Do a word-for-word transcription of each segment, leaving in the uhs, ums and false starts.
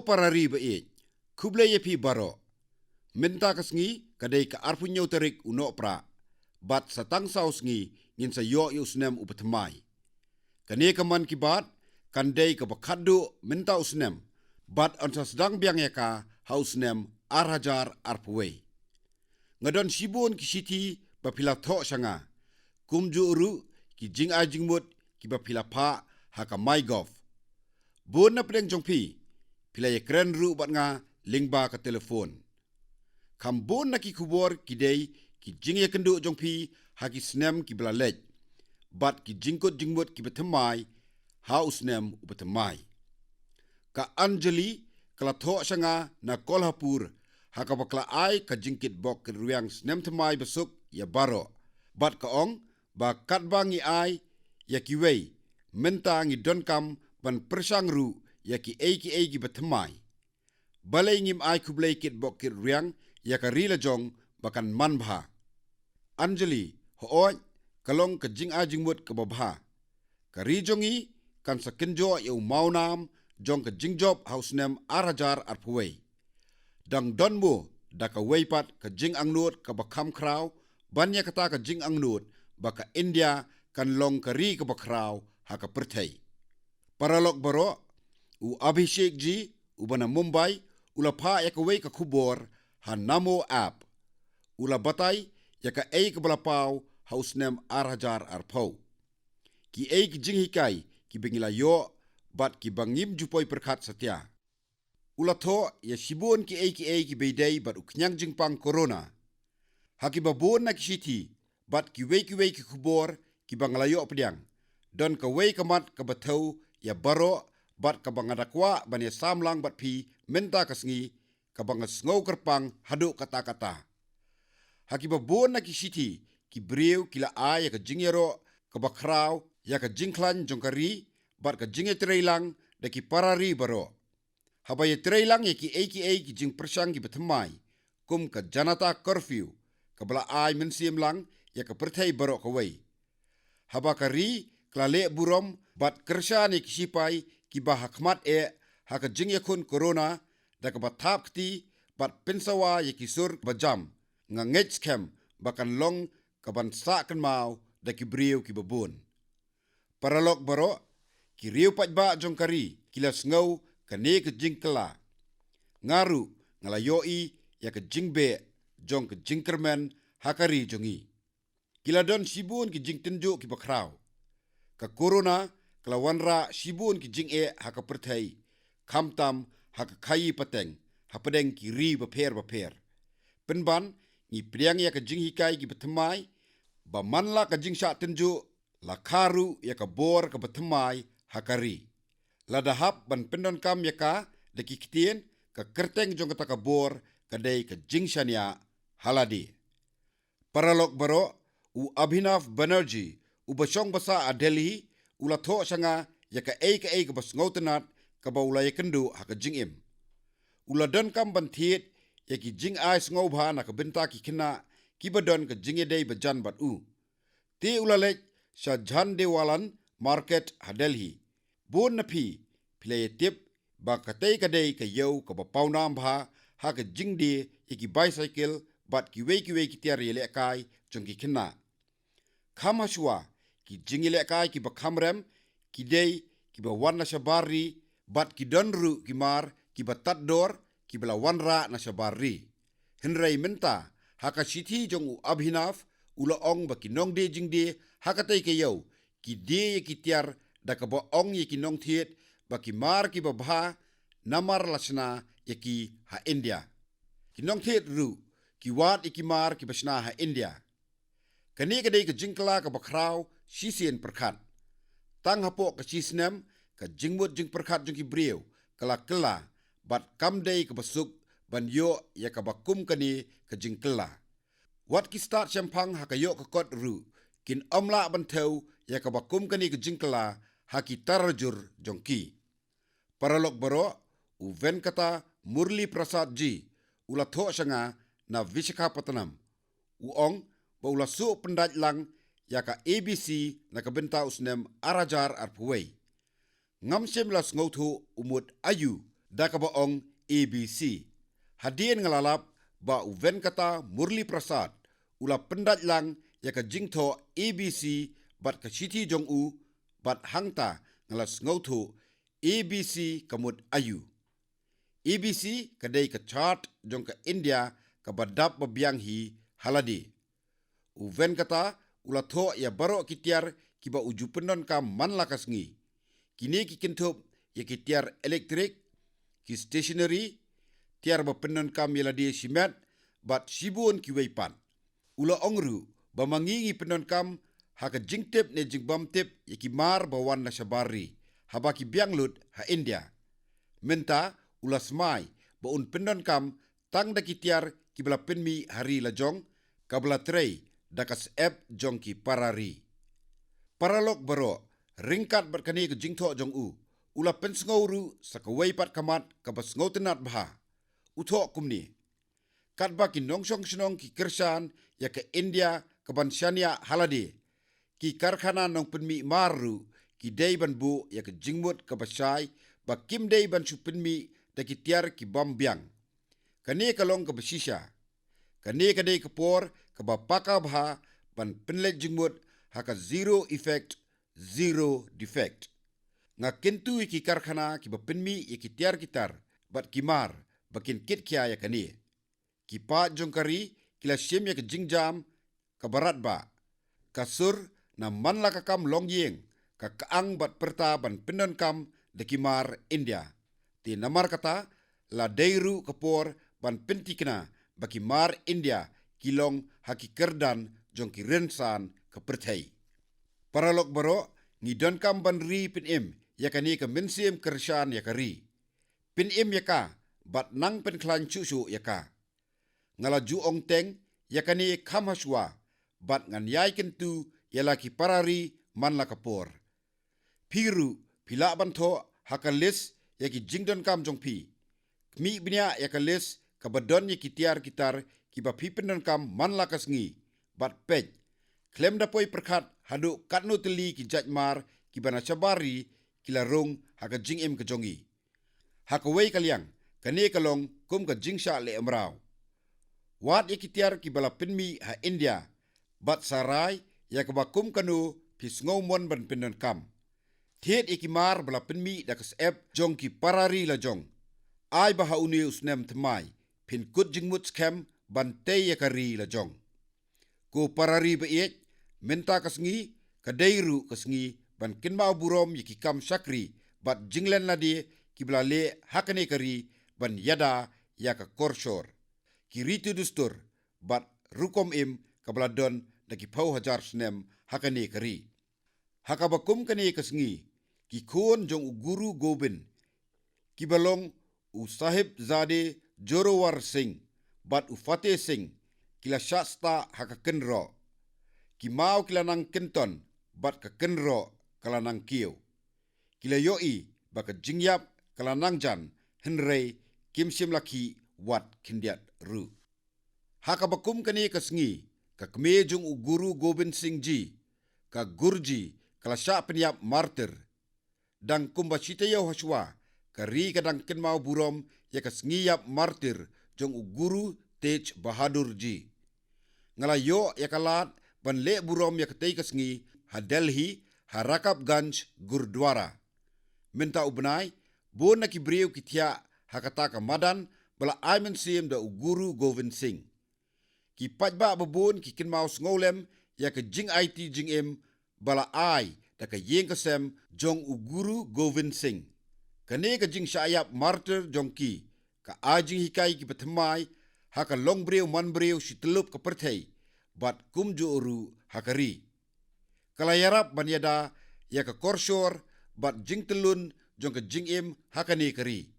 Para ri ba ïeit, khublei ïa phi baroh. Mynta ka sngi ka dei ka arphew hynñiew tarik u Nohprah, bad sa tang saw sngi ngin sa ïoh ïa u snem u bathymmai. Kane ka Mann Ki Baat kan dei kaba khatduh mynta u snem, bad yn sa sdang biang ïa ka ha u snem ar hajar arphew wei. Nga don shibun ki shithi ba phi la thoh sha nga, kumjuh ruh ki jingai jingmut kiba phi la phah ha ka MyGov. Bun na pdeng jong phi, phi la ïakren ruh bad nga lyngba ka telephone. Kham bun na ki khubor ki dei ki jingïakynduh jong phi ha ki snem kiba la leit, bad ki jingkut jingmut kiba thymmai ha u snem uba thymmai. Ka Anjali ka la thoh sha nga na Kolhapur, ha kaba ka la ai ka jingkitbok kitrwiang snem thymmai basuk ïa baroh, bad ka ong ba katba ngi ai ïa kiwei, mynta ngi donkam ban pyrshang ruh ïa kiei kiei kiba thymmai. Balei ngim ai khublei kitbok kitrwiang ïa ka ri lajong ba kan manbha? Anjali, hooid, ka long ka jingai jingmut kaba bha. Ka ri jong ngi kan sa kynjoh ïa u mawnam jong ka jingjop ha u snem ar hajar arphew wei. Dang don mo da kawei pat ka jingangnud kaba kham khraw ban ïa kata ka jingangnud ba ka India kan long ka ri kaba khraw ha ka pyrthei. Paralok baroh, u Abhishek ji, uba na Mumbai, u la phah ïa kawei ka khubor ha Namo app. U la batai ïa kaei kaba la paw ha u snem ar hajar arphew. Kiei ki jinghikai kiba ngi la ïoh bad kiba ngim ju poi pyrkhat satia. U la thoh ïa shibun kiei kiei kiba ïadei bad u khñiang jingpang corona. Ha kiba bun na ki shithi bad kiwei kiwei ki khubor kiba nga la ïoh pdiang, don kawei ka mat kaba thew ïa baroh bad kaba nga da kwah ban ïasam lang bad phi mynta ka sngi, kaba nga sngew kyrpang haduh katta katta. Ha kiba bun na ki shithi, ki briew ki la ai ïa ka jingïaroh kaba khraw ïa ka jingkhlaiñ jong ka ri bad ka jingïatreilang da ki para ri baroh. Haba ïatreilang ïa kiei kiei ki jingpyrshang kiba thymmai, kum ka Janata Curfew, kaba la ai mynsiem lang ïa ka pyrthei baroh kawei. Haba ka ri ka la leh burom bad kyrshan ïa ki shipai kiba ha khmat eh ha ka jingïakhun corona da kaba thap kti bad pynsawa ïa ki sur ba jam, nga ngeit skhem ba kan long kaban sah kynmaw da ki briew kiba bun. Paralok baroh, ki riew paidbah jong ka ri ki la sngew kane ka jingkylla. Nga ruh nga la ïohi ïa ka jingbeh jong ka jingkyrmen ha ka ri jong ngi. Ki la don shibun ki jingtynjuh kiba khraw. Ka corona ka la wanrah shibun ki jingeh ha ka pyrthei, khamtam ha ka khaïi pateng, hapdeng ki ri bapher bapher. Pynban, ngi pdiang ïa ka jinghikai kiba thymmai ba man la ka jingshah tynjuh, la kha ruh ïa ka bor kaba thymmai ha ka ri. Lada hap ban pyndonkam ïa ka da ki ktien, ka kyrteng jong kata ka bor ka dei ka jingshaniah ha lade. Paralok baroh, u Abhinav Banerjee, uba shong basa ha Delhi, u la thoh sha nga ïa kaei kaei kaba sngewtynnat kaba u la ïakynduh ha ka jingim. U la donkam ban thied ïa ki jingai sngewbha na ka bynta ki khynnah kiba don ka jingïadei bajan bad u. Te u la leit sha Jhandewalan Market ha Delhi. Bun na phi, phi la ïatip ba katei ka dei ka ïew kaba pawnam bha ha ka jingdie ïa ki bicycle bad kiwei kiwei ki tiar ïalehkai jong ki khynnah. Kham hashwa, ki jingïalehkai kiba kham rem ki dei kiba wan na shabar ri, bad ki don ruh ki mar kiba tad dor kiba la wanrah na shabar ri. Hynrei mynta, ha ka shithi jong u Abhinav, u la ong ba ki nongdie jingdie ha katei ka ïew ki die ïa ki tiar da kaba ong ïa ki nongthied ba ki mar kiba bha namar la shna ïa ki ha India. Ki nongthied ruh ki wad ïa ki mar kiba shna ha India. Kane ka dei ka jingkylla kaba khraw shisien pyrkhat. Tang hapoh ka shi snem, ka jingmut jingpyrkhat jong ki briew ka la kylla, bad kam dei kaba suk ban ïoh ïa kaba kum kane ka jingkylla. Wat ki stad shemphang ha ka ïoh ka kot ruh kin ym lah ban thew ïa kaba kum kane ka jingkylla ha ki tarajur jong ki. Paralok baroh, u Venkata Murli Prasad ji, u la thoh sha nga na Visakhapatnam. U ong ba u la suh pyndait lang ïa ka A B C na ka bynta u snem ar hajar arphew wei. Ngam shym la sngewthuh u mut aïu da kaba ong A B C. Hadien nga la lap ba u Venkata Murli Prasad u la pyndait lang ïa ka jingthoh A B C bad ka shithi jong u, bad hangta nga la sngewthuh A B C ka mut aïu. A B C ka dei ka chart jong ka India kaba dap ba biang hi ha lade. U Venkata u la thoh ïa baroh ki tiar kiba u ju pyndonkam man la ka sngi. Kine ki kynthup ïa ki tiar elektrik, ki stationery, tiar ba pyndonkam ïa lade shimet, bad shibun kiwei pat. U la ong ruh ba ma ngi ngi pyndonkam ha ka jingtip ne jingbym tip ïa ki mar ba wan na shabar ri, haba ki biang lut ha India. Mynta u la smai ba un pyndonkam tang da ki tiar kiba la pynmih ha ri la jong, kaba la trei da ka syep jong ki para ri. Paralok baroh, ryngkat bad kane ka jingthoh jong u, u la pynsngew ruh sa kawei pat ka mat kaba sngewtynnad bha. U thoh kumne: Katba ki nongshong shnong ki kyrshan ïa ka India kaban shaniah ha lade, ki karkhana nongpynmih mar ruh ki dei ban buh ïa ka jingmut kaba shai ba kim dei ban shu pynmih da ki tiar ki bym biang. Kane ka long kaba shisha. Kane ka dei ka por kaba paka bha ban pynleit jingmut ha ka zero effect, zero defect. Nga kyntu ïa ki karkhana kiba pynmih ïa ki tiar ki tar bad ki mar ba kin kit khia ïa kane. Ki paid jong ka ri ki la shim ïa ka jingjam kaba radbah. Ka sur na man la ka kam longïing ka kang bad pyrta ban pyndonkam da ki mar India. Te namar kata, la dei ruh ka por ban pynthikna ba ki mar India ki long ha ki kyrdan jong ki rynsan ka pyrthei. Paralok baroh, ngi donkam ban ri pynim ïa kane ka mynsiem kyrshan ïa ka ri. Pynim ïa ka bad nang pynkhlaiñ shuh shuh ïa ka. Nga la ju ong teng ïa kane kham hashwa, bad ngan ïai kyntu ïa la ki para ri man la ka por. Phi ruh phi lah ban thoh ha ka list ïa ki jingdonkam jong phi. Khmih bniah ïa ka list kaba don ïa ki tiar ki tar kiba phi pyndonkam man la ka sngi, bad peit khlem da poi pyrkhat haduh katno tylli ki jait mar kiba na shabar ri ki la rung ha ka jingim ka jong ngi. Ha kawei ka liang, kane ka long kum ka jingshah leh mraw. Wad ïa ki tiar kiba la pynmih ha India, bad sa rai ïa kaba kum kano phi sngewmon ban pyndonkam. Thied ïa ki mar ba la pynmih da ka syep jong ki para ri la jong. Ai ba ha une u snem thymmai phin kut jingmut skhem ban tei ïa ka ri la jong. Ko para ri ba ïeit, mynta ka sngi ka dei ruh ka sngi ban kynmaw burom ïa ki kam shakri bad jinglen lade kiba la leh ha kane ka ri ban ïada ïa ka korshor, ki riti dustur bad rukom im kaba la don da ki phew hajar snem ha kane ka ri. Ha kaba kum kane ka sngi, ki khun jong u Guru Gobind, kiba long u Sahibzade Zorawar Singh bad u Fateh Singh, ki la shah stah ha ka kynroh. Ki maw ki la nang kynton bad ka kynroh ka la nang kiew. Ki la ïohi ba ka jingïap ka la nang jan, hynrei kim shym la khih wat khyndiat ruh. Ha kaba kum kane ka sngi, ka kmie jong u Guru Gobind Singh ji, ka Gurji, ka la shah pynïap martyr. Dang kumba shi taïew hashwa, ka ri ka dang kynmaw burom ïa ka sngi ïap martyr jong u Guru Tej Bahadur ji. Nga la ïoh ïa ka lad ban leh burom ïa katei ka sngi ha Delhi, ha Rakabganj Gurdwara. Mynta u bnai, bun na ki briew ki thiah ha kata ka madan ba la ai mynsiem da u Guru Gobind Singh. Ki paidbah ba bun ki kynmaw sngewlem ïa ka jingaiti jingim ba la ai da ka ïing ka sem jong u Guru Gobind Singh. Kane ka jingshah ïap martyr jong ki ka ai jinghikai kiba thymmai ha ka longbriew manbriew shi tyllup ka pyrthei, bad kumjuh ruh ha ka ri. Ka la ïarap ban ïada ïa ka korshor bad jingtyllun jong ka jingim ha kane ka ri.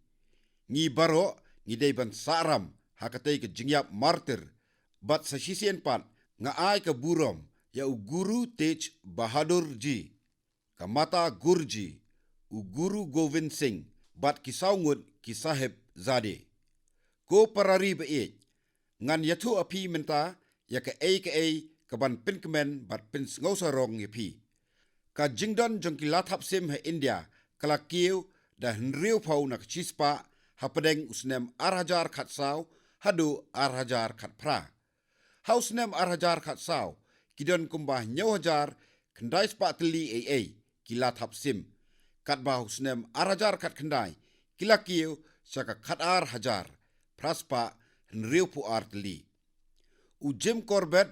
Ngi baroh ngi dei ban sahram ha katei ka jingïap martyr, bad sa shisien pat nga ai ka burom ïa u Guru Tej Bahadur ji, ka Mata Gurji, u Guru Gobind Singh bad ki saw ngut ki Sahibzade. Ko para ri ba ïeit, ngan ïathuh ha phi mynta ïa kaei kaei kaban pynkmen bad pynsngewsarong ïa phi. Ka jingdon jong ki la thap sim ha India ka la kiew da hynriewphew na ka shispah hapdeng u snem ar hajar khatsaw haduh ar hajar khatphra. Ha u snem ar hajar khatsaw, ki don kumba hynñiew hajar khyndai spah tylli ei ei ki la thap sim. Katba ha u snem ar hajar khatkhyndai, ki la kiew sha ka khatar hajar phra spah hynriewphew ar tylli. U Jim Corbett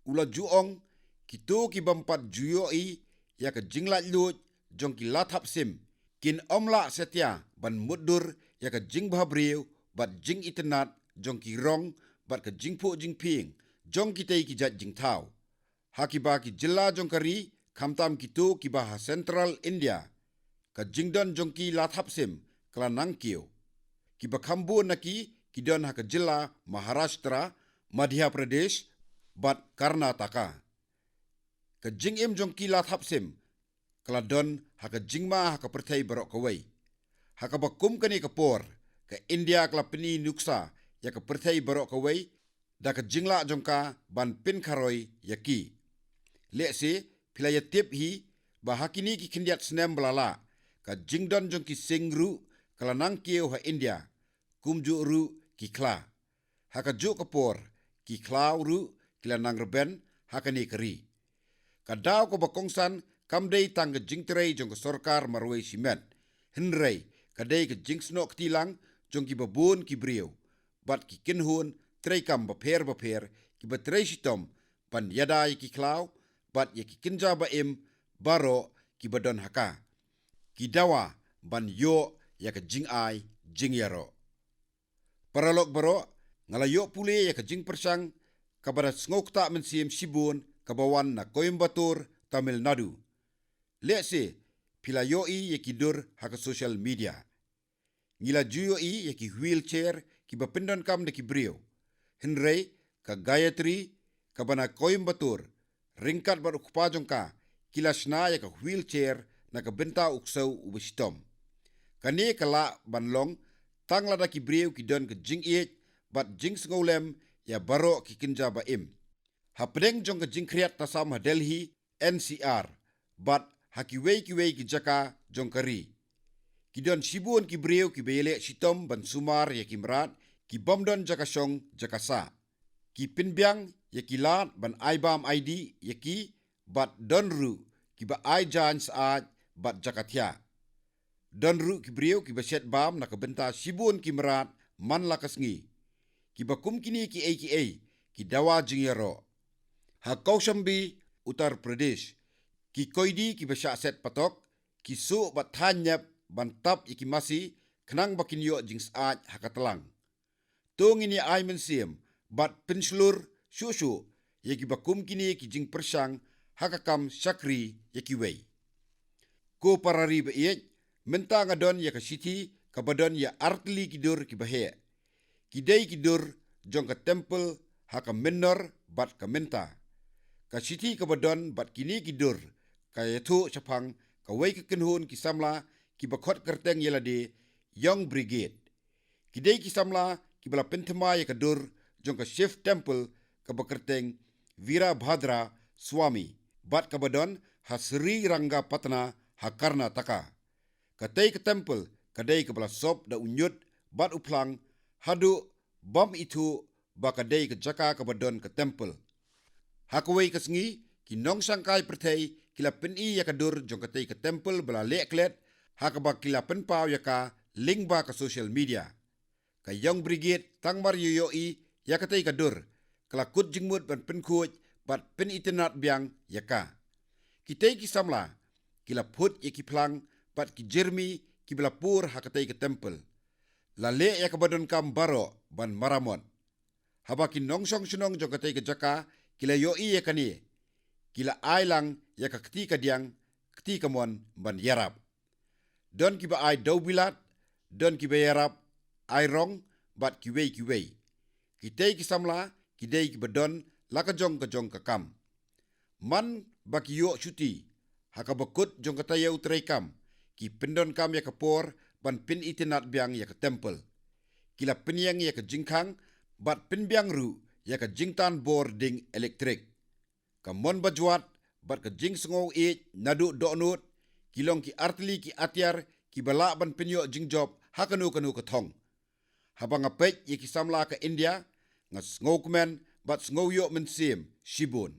u la ju ong, kito ki bym pat ju ïohi ïa ka jinglaitluid jong ki la thap sim kin ym lah satia ban mutdur ïa ka jingbhabriew bad jingitynnad jong ki rong bad ka jingphuh jingphieng jong kitei ki jait jingthaw. Ha kiba ki jylla jong ka ri, khamtam kito kiba ha Central India, ka jingdon jong ki la thap sim ka la nang kiew. Kiba kham bun na ki, ki don ha ka jylla Maharashtra, Madhya Pradesh bad Karnataka. Ka jingim jong ki la thap sim ka la don ha ka jingma ha ka pyrthei baroh kawei. Ha kaba kum kane ka por, ka India ka la pyni nuksa ïa ka pyrthei baroh kawei da ka jinglah jong ka ban pynkharoi ïa ki. Lehse phi la ïa tip hi ba ha kine ki khyndiat snem ba la lah, ka jingdon jong ki sing ruh ka la nang kiew ha India, kumjuh ruh ki khla. Ha kajuh ka por, ki khlaw ruh ki la nang rben ha kane ka ri. Ka daw kaba kongsan kam dei tang ka jingtrei jong ka sorkar marwei shimet, hynrei ka dei ka jingsnoh kti lang jong kiba bun ki briew bad ki kynhun treikam bapher bapher kiba trei shitom ban ïada ïa ki khlaw bad ïa ki kynja ba im baroh kiba don ha ka. Ki dawa ban ïoh ïa ka jingai jingïaroh. Paralok baroh, nga la ïoh pule ïa ka jingpyrshang kaba da sngewkta mynsiem shibun kaba wan na Coimbatore, Tamil Nadu. Lehse phi la ïohi ïa ki dur ha ka social media. Ngi la ju ïohi ïa ki wheelchair kiba pyndonkam da ki briew. Hynrei ka Gayatri, kaba na Coimbatore, ryngkat bad u kpa jong ka, ki la shna ïa ka wheelchair na ka bynta u ksew uba shitom. Kane ka lah ban long tang lada ki briew ki don ka jingïeit bad jingsngewlem ïa baroh ki kynja ba im. Hapdeng jong ka jingkhriat tasam ha Delhi, N C R bad ha kiwei kiwei ki jaka jong ka ri, ki don shibun ki briew kiba ïaleh shitom ban sumar ïa ki mrad ki bym don jaka shong jaka sah. Ki pynbiang ïa ki lad ban ai bam ai dih ïa ki bad don ruh kiba ai jaiñ syaid bad jaka thiah. Don ruh ki briew kiba shet bam na ka bynta shibun ki mrad man la ka sngi. Kiba kum kine kiei kiei ki dawa jingïaroh. Ha Kaushambi, Uttar Pradesh, ki koidi kiba shah set patok ki suh bad thaiñ ñiep ban tap ïa ki masi khnang ba kin ïoh jingsyaid ha ka tlang. To ngin ïa ai mynsiem bad pynshlur shuh shuh ïa kiba kum kine ki jingpyrshang ha ka kam shakri ïa kiwei. Ko para ri ba ïeit, mynta nga don ïa ka shithi kaba don ïa artylli ki dur kiba heh. Ki dei ki dur jong ka temple ha ka mynnor bad ka mynta. Ka shithi kaba don bad kine ki dur ka ïathuh shaphang kawei ka kynhun ki samla kiba khot kyrteng ïa lade Young Brigade. Ki dei ki samla kiba la pynthymmai ïa ka dur jong ka Shiv Temple kaba kyrteng Veerabhadra Swami bad kaba don ha Srirangapatna ha Karnataka. Katei ka temple ka dei kaba la sop da u ñiut bad u phlang haduh bym ithuh ba ka dei ka jaka kaba don ka temple. Ha kawei ka sngi, ki nongshangkai pyrthei ki la pyni ïa ka dur jong katei ka temple ba la leh klet, ha kaba ki la pynpaw ïa ka lyngba ka social media. Ka Young Brigade tang mar ïohi ïa katei ka dur, ka la kut jingmut ban pynkhuid bad pynitynnad biang ïa ka. Kitei ki samla ki la phut ïa ki phlang bad ki jyrmi kiba la pur ha katei ka temple. La leh ïa kaba donkam baroh ban maramot. Haba ki nongshong shnong jong katei ka jaka ki la ïohi ïa kane, ki la ai lang ïa ka kti kadiang, kti kamon ban ïarap. Don kiba ai dewbilat, don kiba ïarap ai rong bad kiwei kiwei. Kitei ki samla ki dei kiba don la ka jong ka jong ka kam. Man ba ki ïoh shuti, ha kaba kut jong ka taïew treikam, ki pyndonkam ïa ka por ban pynitynnad biang ïa ka temple. Ki la pynïeng ïa ka jingkhang bad pynbiang ruh ïa ka jingtan bor ding elektrik. Ka mon bajwat bad ka jingsngew ïeit naduh dohnud ki long ki artylli ki atiar kiba lah ban pynïoh jingjop ha kano kano ka thong. Haba nga peit ïa ki samla ka India, nga sngewkmen bad sngew ïoh mynsiem shibun.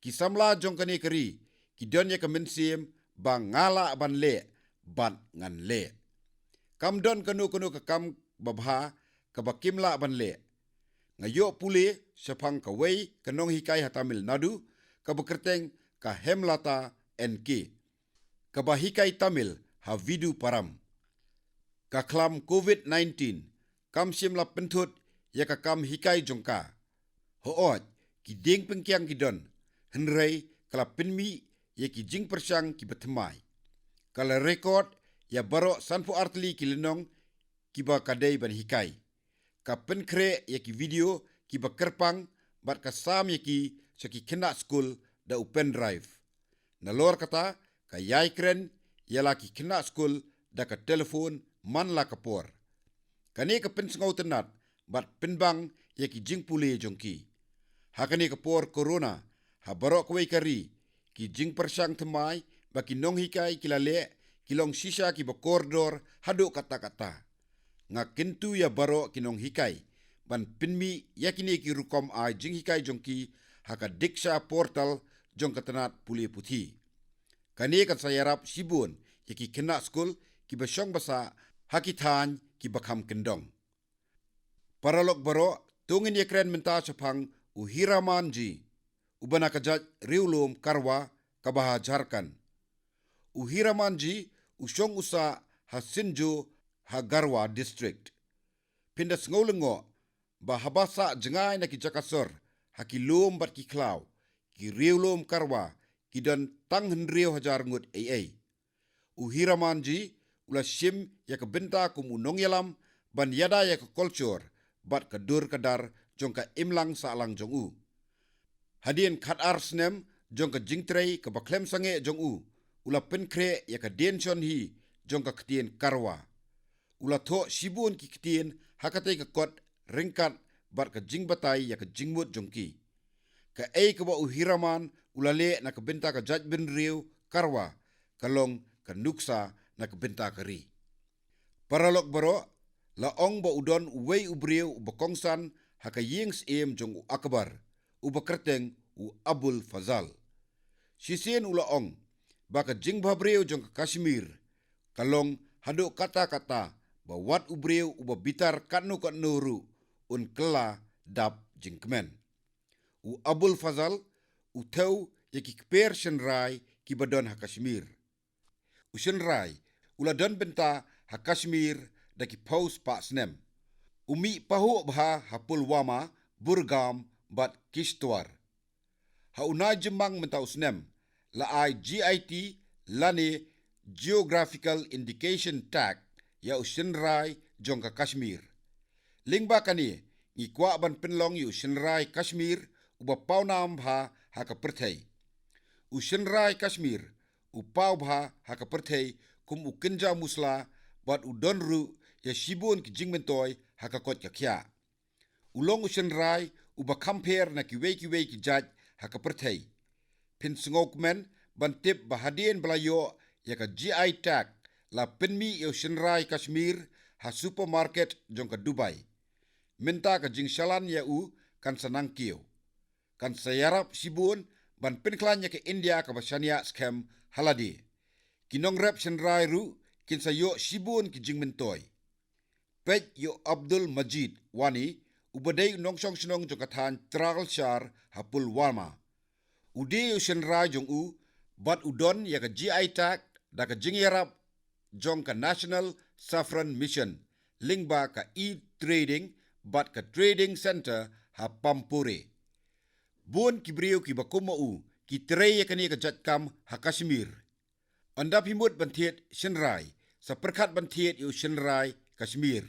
Ki samla jong kane ka ri ki don ïa ka mynsiem ba nga lah ban leh bad ngan leh. Kam don kano kano ka kam babha kaba kim lah ban leh. Nga ïoh pule shaphang kawei ka nonghikai ha Tamil Nadu kaba kyrteng ka Hemlata N K, kaba hikai Tamil ha Viduparam. Ka khlam covid nineteen kam shym la pynthut ïa ka kam hikai jong ka. Hooid, ki dieng pyngkiang ki don, hynrei ka la pynmih ïa ki jingpyrshang kiba thymmai. Ka la record ïa baroh sanphew ar tylli ki lynnong kiba ka dei ban hikai. Ka pynkhreh ïa ki video kiba kyrpang bad ka sam ïa ki sha ki khynnah skul da u pen drive. Nalor kata, ka ïai kren ïa la ki khynnah skul da ka telephone man la ka por. Kane ka pynsngewtynnat bad pynbang ïa ki jingpule jong ki. Ha kane ka por corona, ha baroh kawei ka ri, ki jingpyrshang thymmai ba ki nonghikai ki la leh ki long shisha kiba kordor haduh katta katta. Nga kyntu ïa baroh ki nonghikai ban pynmih ïa kine ki rukom ai jinghikai jong ki ha ka Diksha portal jong ka tnat pule puthi. Kane kan sa ïarap shibun ïa ki khynnah skul kiba shong basa ha ki thaiñ kiba kham kyndong. Paralok baroh, to ngin ïakren mynta shaphang u Hiramanji, uba na ka jait riewlum Karwa kaba ha Jharkhand. U Hiramanji u shong u sah ha Sinjo ha Garwa District. Phin da sngew lyngngoh ba haba sah jngai na ki jaka sor ha ki lum bad ki khlaw, ki riewlum Karwa ki don tang hynriew hajar ngut ei ei. U Hiramanji u la shim ïa ka bynta kum u nongïalam ban ïada ïa ka culture bad ka dur ka dar jong ka imlang sahlang jong u. Hadien khatar snem jong ka jingtrei kaba khlem sangeh jong u, u la pynkhreh ïa ka dien shon hi jong ka ktien Karwa. U la thoh shibun ki ktien ha katei ka kot ryngkat bad ka jingbatai ïa ka jingmut jong ki. Kaei kaba u Hiraman u la leh na ka bynta ka jaitbynriew Karwa ka long ka nuksa na ka bynta ka ri. Paralok baroh, la ong ba u don uwei u briew uba kongsan ha ka ïing syiem jong u Akbar, uba kyrteng u Abul Fazal. Shisien u la ong ba ka jingbhabriew jong ka Kashmir ka long haduh katta katta ba wat u briew uba bitar katno katno ruh un kylla dap jingkmen. U Abul Fazal u thew ïa ki kper shynrai kiba don ha Kashmir. U shynrai u la don bynta ha Kashmir da ki phew spah snem. U mih pahuh bha ha Pulwama, Burgam bad Kishtwar. Ha u nai jymmang mynta u snem, la ai G I T lane Geographical Indication Tag ïa u shynrai jong ka Kashmir. Lyngba kane, ngi kwah ban pynlong ïa u shynrai Kashmir uba pawnam bha ha ka pyrthei. U shynrai Kashmir u paw bha ha ka pyrthei kum u kynja musla bad u don ruh ïa shibun ki jingmyntoi ha ka koit ka khiah. U long u shynrai uba kham pher na kiwei kiwei ki jait ha ka pyrthei. Phin sngewkmen ban tip ba hadien ba la ïoh ïa ka G I tag, la pynmih ïa u shynrai Kashmir ha supermarket jong ka Dubai. Mynta ka jingshalan ïa u kan sa nang kiew. Kan sa ïarap shibun ban pynkhlaiñ ïa ka India kaba shaniah skhem ha lade. Ki nongrep shynrai ruh kin sa ïoh shibun ki jingmyntoi. Peit ïa u Abdul Majid Wani, uba dei u nongshong shnong jong ka thaiñ Tralshar ha Pulwama. U dei u shynrai jong u bad u don ïa ka G I tag da ka jingïarap jong ka National Saffron Mission lyngba ka e-trading bad ka trading centre ha Pampore. Bun ki briew kiba kum ma u ki trei ïa kane ka jait kam ha Kashmir. Ynda phi mut ban thied shynrai, sa pyrkhat ban thied ïa u shynrai Kashmir.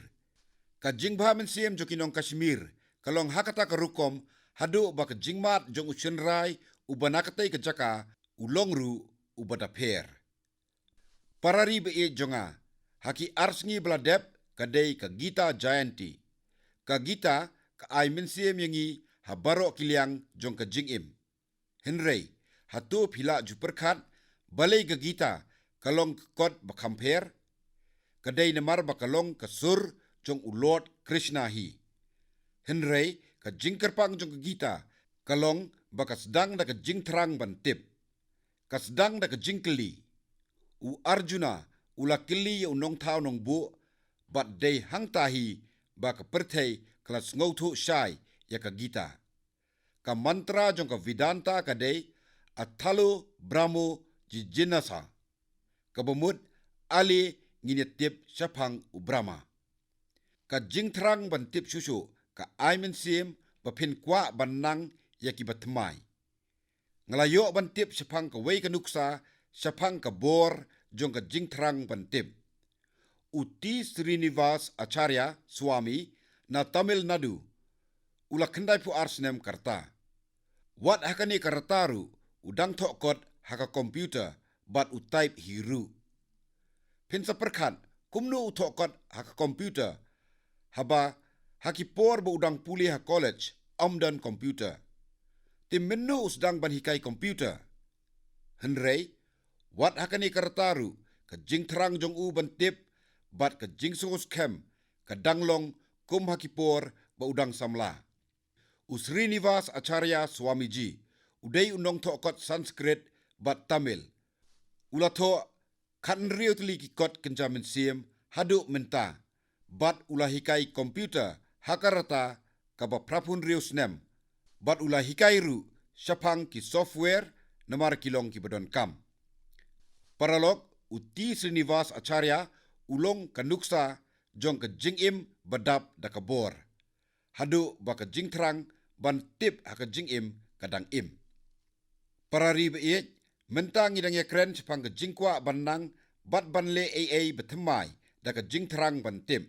Ka jingbha mynsiem jong ki nong Kashmir ka long ha kata ka rukom haduh ba ka jingmad jong u shynrai uba na katei ka jaka u long ruh uba da pher. Para ri ba ïeit jong nga, ha ki ar sngi ba la dep ka dei ka Gita Jayanti. Ka Gita ka ai mynsiem ïa ngi ha baroh ki liang jong ka jingim. Hynrei, hato phi lah ju pyrkhat balei ka Gita ka long ka kot ba kham pher? Ka dei namar ba ka long ka sur jong u Lord Krishna hi. Hynrei ka jingkyrpang jong ka Gita ka long ba ka sdang da ka jingthrang ban tip. Ka sdang da ka jingkylli. U Arjuna u la kylli ïa u nongthaw nongbuh, bad dei hangta hi ba ka pyrthei ka la sngewthuh shai ïa ka Gita. Ka mantra jong ka Vedanta ka dei Athalo Brahmo Jiginasa, kaba mut ale ngin ïa tip shaphang u Brahma. Ka jingthrang ban tip shuh shuh ka ai mynsiem ba phin kwah ban nang ïa kiba thymmai. Nga la ïoh ban tip shaphang kawei ka nuksa shaphang ka bor jong ka jingthrang ban tip. U T Srinivas Acharya Swami na Tamil Nadu u la khyndai phew ar snem ka rta. Wat ha kane ka rta ruh u dang thoh kot ha ka computer bad u type hi ruh. Phin sa pyrkhat kumno u thoh kot ha ka computer, haba ha ki por ba u dang pule ha college ym don computer. Te mynno u sdang ban hikai computer? Hynrei wat ha kane ka rta ruh ka jingthrang jong u ban tip bad ka jingsngewskhem ka dang long kum ha ki por ba u dang samla. U Srinivas Acharya Swamiji u dei u nongthoh kot Sanskrit bad Tamil. U la thoh khathynriew tylli ki kot kynja mynsiem haduh mynta, bad u la hikai computer ha ka rta kaba phra phew hynriew snem, bad u la hikai ruh shaphang ki software namar ki long kiba donkam. Paralok, u T Srinivas Acharya u long ka nuksa jong ka jingim ba dap da ka bor, haduh ba ka jingthrang ban tip ha ka jingim ka dang im. Para ri ba ïeit, mynta ngi dang ïakren shaphang ka jingkwah ban nang bad ban leh ei ei ba thymmai da ka jingthrang ban tip.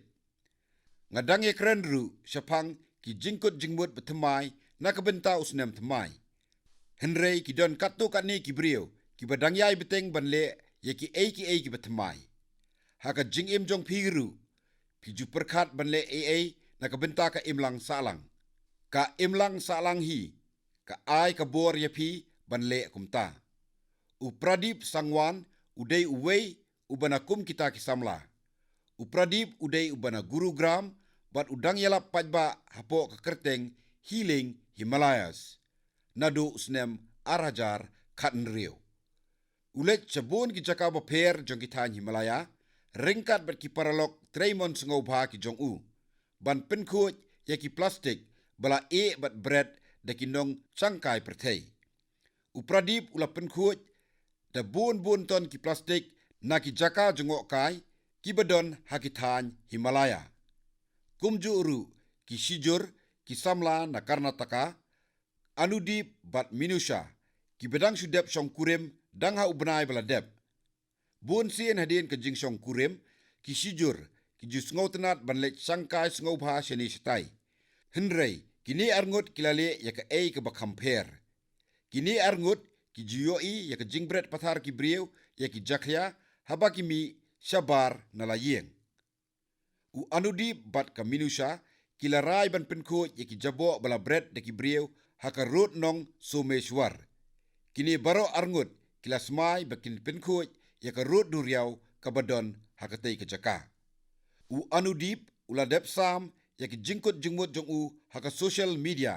Nga dang ïakren ruh shaphang ki jingkut jingmut ba thymmai na ka bynta u snem thymmai. Hynrei ki don katto katne ki briew kiba dang ïai bteng ban leh ïa kiei kiei kiba thymmai. Ha ka jingim jong phi ruh phi ju pyrkhat ban leh ei ei na ka bynta ka imlang sahlang? Ka imlang sahlang hi ka ai ka bor ïa phi ban leh kumta. U Pradip Sangwan u dei uwei uba na kum kita ki samla. U Pradip u dei uba na Gurugram bad u dang ïalap paidbah hapoh ka kyrteng Healing Himalayas naduh u snem ar hajar khathynriew. U leit sha bun ki jaka bapher jong ki thaiñ Himalaya ryngkat bad ki paralok treimon sngewbha ki jong u ban pynkhuid ïa ki plastik ba la ïeh bad bret da ki nongshangkai pyrthei. U Pradip u la pynkhuid da bun bun ton ki plastik na ki jaka jngohkai kiba don ha ki thaiñ Himalaya. Kumjuh ruh ki shijur ki samla na Karnataka, Anudip bad Minusha, kiba dang shu dep shongkurim dang ha u bnai ba la dep. Bun sien hadien ka jingshongkurim, ki shijur ki ju sngewtynnad ban leit shangkai sngewbha shane shatai. Hynrei kine arngut ki la leh ïa kaei kaba kham pher. Kine arngut ki ju ïohi ïa ka jingbret pathar ki briew ïa ki jakhlia haba ki mih shabar na la ïing. U Anudip bad ka Minusha ki la rai ban pynkhuid ïa ki jaboh ba la bret da ki briew ha ka rud nong Someshwar. Kine baroh arngut ki la smai ba kin pynkhuid ïa ka rud duriaw kaba don ha katei ka jaka. U Anudip u la dep sam ïa ki jingkut jingmut jong u ha ka social media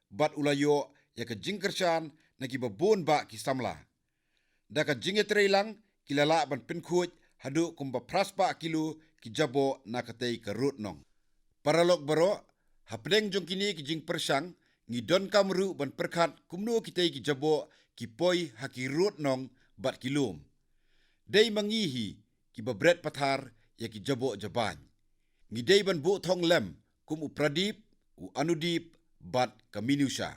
bad u la ïoh ïa ka jingkyrshan na kiba bun bah ki samla. Da ka jingïatreilang ki la lah ban pynkhuid haduh kumba phra spah kilo ki jaboh na katei ka rud nong. Paralok baroh, hapdeng jong kine ki jingpyrshang ngi donkam ruh ban pyrkhat kumno kitei ki jaboh ki poi ha ki rud nong bad ki lum. Dei ma ngi hi kiba bret pathar ïa ki jaboh jabain. Ngi dei ban buh thong lem kum u Pradip, u Anudip bad ka Minusha.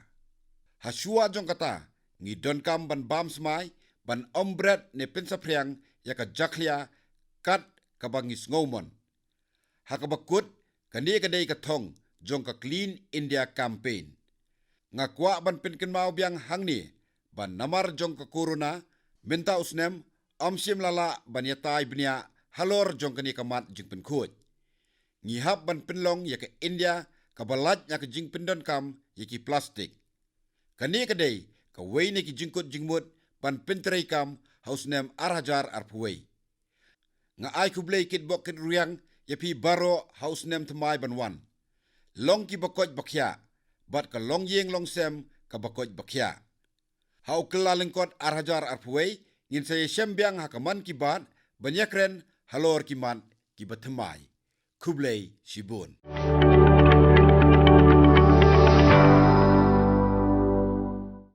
Hashwa jong kata ngi donkam ban bam smai ban ym bret ne pynsaphriang ïa ka jakhlia kat kaba ngi sngewmon. Ha kaba kut, kane ka dei ka thong jong ka Clean India Campaign. Nga kwah ban pynkynmaw biang hangne ba namar jong ka corona, mynta u snem ym shym la lah ban ïatai bniah halor jong kane ka mat jingpynkhuid. Ngi hap ban pynlong ïa ka India kaba lait na ka jingpyndonkam ïa ki plastik. Kane ka dei kawei na ki jingkut jingmut ban pyntreikam ha u snem ar hajar arphew wei. Nga ai khublei kitbok kitrwiang ïa phi baroh ha u snem thymmai ban wan. Long kiba koit ba khiah bad ka longïing longsem kaba koit ba khiah. Ha u Kyllalyngkot ar hajar arphew wei ngin sa ïashem biang ha ka Mann Ki Baat ban ïakren halor ki mat kiba thymmai. Khublei shibun.